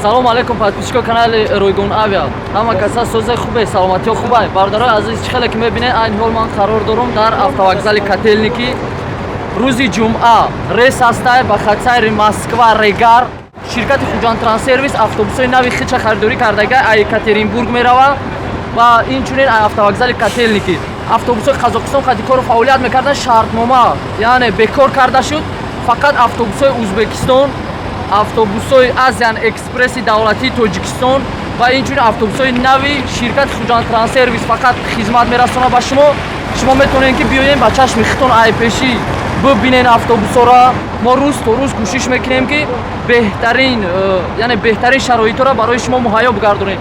Салому алейкум, подписчико канали Ройгон Авиа. Ҳама каса созе хубе, саломатиҳо хубай. Бародарои азиз, чӣ хеле ки мебинед, айни ҳол ман қарор дорам дар автовокзали Котельники. Рӯзи ҷумъа рейс ҳастай ба хатсайри Москва Регар. Ширкати Хуҷанд Транссервис автобусҳои нави хича харидорӣ кардага, ай Екатеринбург мерава ва инчунин ай автовокзали Котельники. Автобусҳои Қазоқистон қади кору фаъолият мекарданд, шартнома яъне бекор карда шуд. Фақат автобусҳои Узбекистон, автобусҳои Азиан Экспресси давлатии Тоҷикистон ва инчунин автобусҳои нави ширкати Хуҷанд Транссервис фақат хизмат мерасонад ба шумо. Шумо метавонед, ки биёем, ба чашми худтон айпешӣ бибинен автобусҳоро. Мо рӯз то рӯз кӯшиш мекунем, ки беҳтарин яъне беҳтарин шароитҳоро барои шумо муҳайё бигардонем.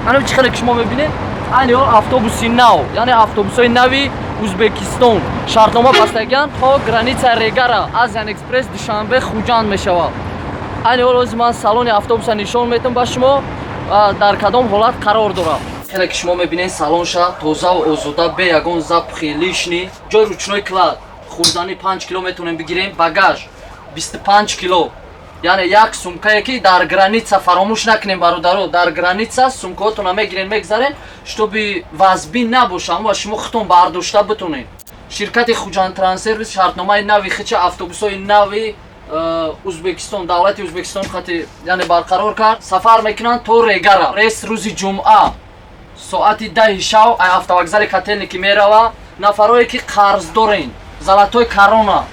Ана чӣ хеле ки шумо мебинед, айни ҳол автобуси нав, яъне автобусҳои нави Узбекистон шартнома бастагианд то граница Регара. Азиан Экспресс Душанбе Хуҷанд мешавад. Айни ҳол ҳозир ман салони автобуса нишон метам ба шумо, дар кадом ҳолат қарор дорад. Хеле ки шумо мебинед, салонша тозаву озода, бе ягон запахи лишний. Ҷои ручной кладь, хӯрданӣ 5 кило метавонем бигирем, багаж 25 кило, яъне як сумкае, ки дар граница фаромӯш накунем, бародаро. Дар граница сумкаҳотона мегирен, мегзарен, чтобы вазбин набошам ва шумо худтон бардошта битонед. Ширкати Хуҷанд Транссервис шартномаи нави хича автобусҳои нави Узбекистон, давлати Узбекистон хати яъне барқарор кард. Сафар мекунанд то Регара. Рейс рӯзи ҷумъа соати 10-и шав ай автовокзали Котельники мерава. Нафарое ки қарз дорен, золотой корона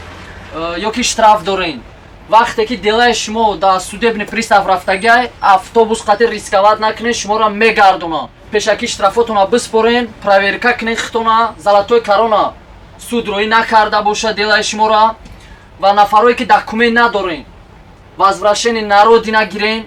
ё ки штраф дорен, вақте ки делаи шумо дар судебный пристав рафтагиай, автобус қати рисковать накунед, шуморо мегардонад. Пешакӣ штрафотона биспорен, проверка кунед хитона, золотой корона суд роӣ накарда бошад делаи шуморо. Ва нафарое ки документ надорен, возвращение на родина гирен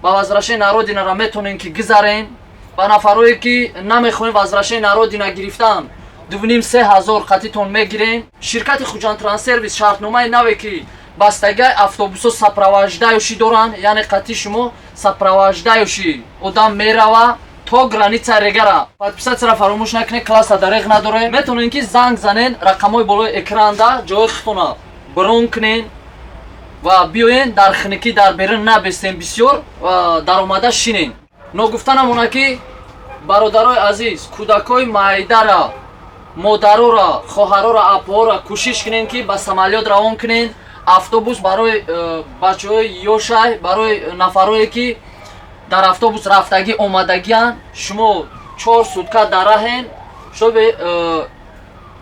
ва возвращение на родинаро метонем ки гузарен. Ва нафарое ки намехоҳем возвращение на родина гирифтан, 2,5-3 ҳазор қатитон мегирем. Ширкати Хуҷанд Транссервис шартномаи наве ки бастагиай, автобусҳо сопровождающий доранд, яъне қати шумо сопровождающий одам мерава то граница Регара. Подписаться фаромӯш накунед, класса дареғ надоре. Метавонед, ки занг занен рақамҳои болои экранда, ҷои худтона брон кунен ва биёен. Дар хиникӣ дар берун набестен бисёр ва даромада шинен. Ногуфта намона, ки бародарои азиз, кӯдакҳои майдара, модарора, хоҳарора, апоҳора кӯшиш кунен, ки ба самолёт равон кунен. Автобус барои бачаҳои ёшай, барои нафарое ки дар автобус рафтагӣ омадагианд. Шумо 4 сутка дар раҳен, шоби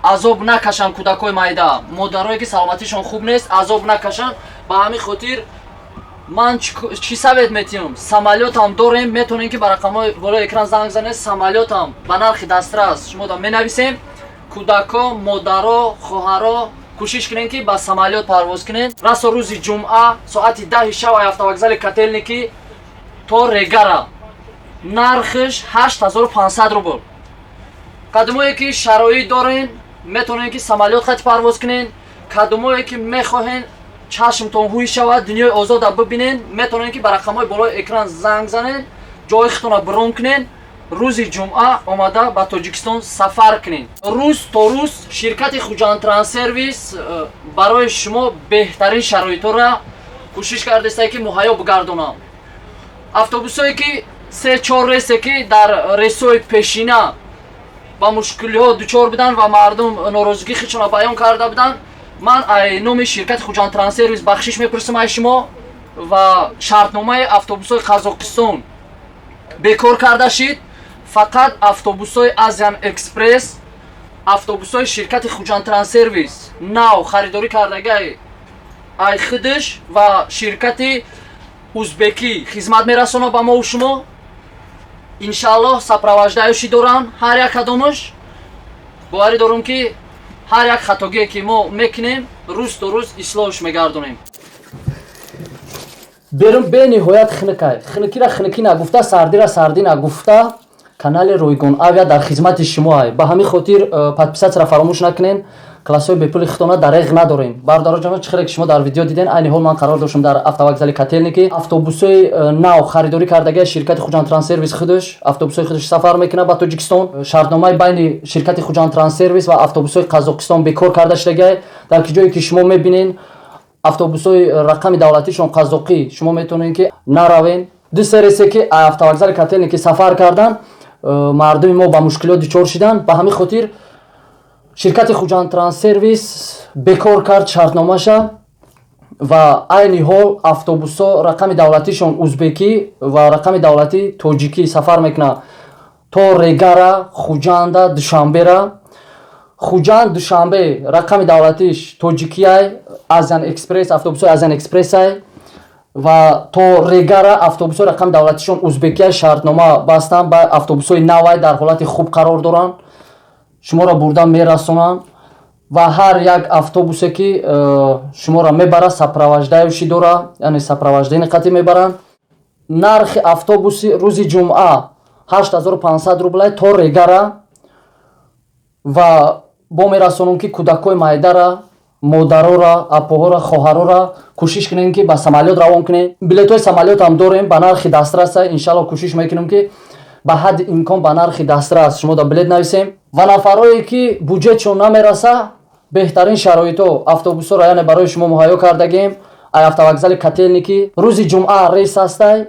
азоб накашанд кӯдакҳои майда, модарое ки саломатишон хуб нест, азоб накашанд. Ба ҳамин хотир ман чӣ совет метиҳам? Самолётам дорем, метавонем, ки ба рақамҳои болои экран занг занед. Самолётам ба нархи дастрас шумо да менависем. Кӯдако, модаро, хоҳаро, кӯшиш кунем, ки ба самолёт парвоз кунем. Расо рӯзи ҷумъа соати 10-и шав ай автовокзали Котельники то Регара, нархш 8500 рубл. Кадомое ки шароит дорен, метавонем, ки самолёт хати парвоз кунен. Кадомое ки мехоҳен чашмтон ҳуй шавад, дунёи озода бибинен, метавонем, ки ба рақамҳои болои экран занг занен, ҷои худтона брон кунен, рӯзи ҷумъа омада ба Тоҷикистон сафар кунед. Рӯз то рӯз ширкати Хуҷанд Транссервис барои шумо беҳтарин шароитҳоро кӯшиш кардааст, ки муҳайё бигардонам. Автобусҳое ки се чор рейсе ки дар рейсҳои пешина ба мушкилиҳо дучор буданд ва мардум норозигӣ худшонро баён карда буданд, ман ай номи ширкати Хуҷанд Транссервис бахшиш мепурсам ай шумо. Ва шартномаи автобусҳои Қазоқистон бекор карда шид. Фақат автобусҳои Азиан Экспресс, автобусҳои ширкати Хуҷанд Транссервис нав харидорӣ кардагиай ай худаш ва ширкати узбекӣ хизмат мерасонад ба мову шумо. Иншааллоҳ, сопровождающий доранд ҳар як кадомаш. Боварӣ дорум, ки ҳар як хатогие ки мо мекунем, рӯз то рӯз ислоҳш мегардонем. Берун бениҳоят хинукай. Хинукира хинукӣ нагуфта, сардира сардӣ нагуфта, канали Ройгон Авиа дар хизмати шумоай. Ба ҳамин хотир подписаться фаромӯш накунен, классҳои бепули хитона дареғ надорем. Бародароҷон, чӣ хеле ки шумо дар видео диден, айни ҳол ман қарор доштам дар автовокзали Котельники. Автобусҳои нав харидорӣ кардагия ширкати Хуҷанд Транссервис худаш, автобусҳои худаш сафар мекунад ба Тоҷикистон. Шартномаи байни ширкати Хуҷанд Транссервис ва автобусҳои Қазоқистон бекор карда шудагиай. Дар ки ҷое ки шумо мебинен. Автобусҳои рақами давлатишон қазоқӣ, шумо метавонед, ки наравен. Ду се рейсе, ки автовокзали Котельники сафар кардан, мардуми мо ба мушкилот дучор шиданд. Ба ҳамин хотир ширкати Хуҷанд Транссервис бекор кард шартномаша ва айни ҳол автобусҳо рақами давлатишон узбекӣ ва рақами давлатӣ тоҷикӣ сафар мекунад то Регара, Хуҷанда, Душанбера. Хуҷанд, Душанбе рақами давлатиш тоҷикияй, Азиан Экспресс, автобусҳои Азиан Экспрессай ва то Регара автобусҳои рақами давлатишон узбекияй. Шартнома бастанд ба автобусҳои навай, дар ҳолати хуб қарор доранд, шуморо бурда мерасонанд ва ҳар як автобусе, ки шуморо мебарад, сопровождающий дора, яъне сопровождение қатъӣ мебаранд. Нархи автобуси рӯзи ҷумъа 8500 рублай то Регара. Ва бо мерасонам, ки кӯдакҳои майдара, модарора, апоҳора, хоҳарора кӯшиш кунем, ки ба самолёт равон кунем. Билетҳои самолёт ҳам дорем ба нархи дастраса. Иншалло, кӯшиш мекунем, ки ба ҳадди имкон ба нархи дастрас шумо да билет нависем. Ва нафарое, ки буҷетшон намераса, беҳтарин шароитҳо, автобусҳоро яъне барои шумо муҳайё кардагем. Ай автовокзали Котельники рӯзи ҷумъа рейс ҳастай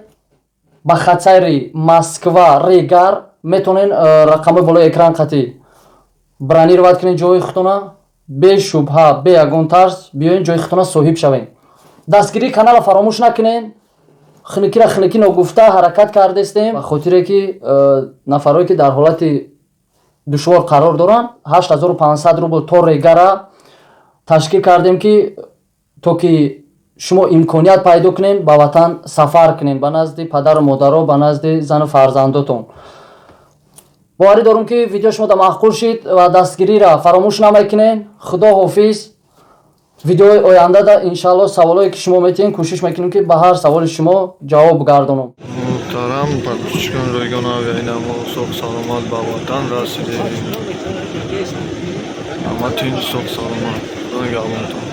ба хатсайри Москва, Регар. Метавонен рақамҳои болои экран қатӣ бронировать кунед ҷои худтона. Бешубҳа, бе ягон тарс биёен, ҷои худтона соҳиб шавем. Дастгирии канала фаромӯш накунен. Хиникира хиникӣ ногуфта ҳаракат кардестем, ба хотире ки нафарое, ки дар ҳолати душвор қарор доранд, 8500 рубл то Регара ташкил кардем, ки то ки шумо имконият пайдо кунем, ба ватан сафар кунем, ба назди падару модаро, ба назди зану фарзандотон. Боварӣ дорум, ки видео шумо да маъқул шид ва дастгириро фаромӯш намекунен. Худо ҳофиз. Видеои ояндада, иншалло, саволое, ки шумо метиҳен, кӯшиш мекунем, ки ба ҳар саволи шумо ҷавоб гардонам. Муҳтарам подписчикон Ройгон Авиа, ина мо соғ саломат ба ватан расидем. Ҳама тинҷ, соғ саломат. Худо нигаҳбонтон.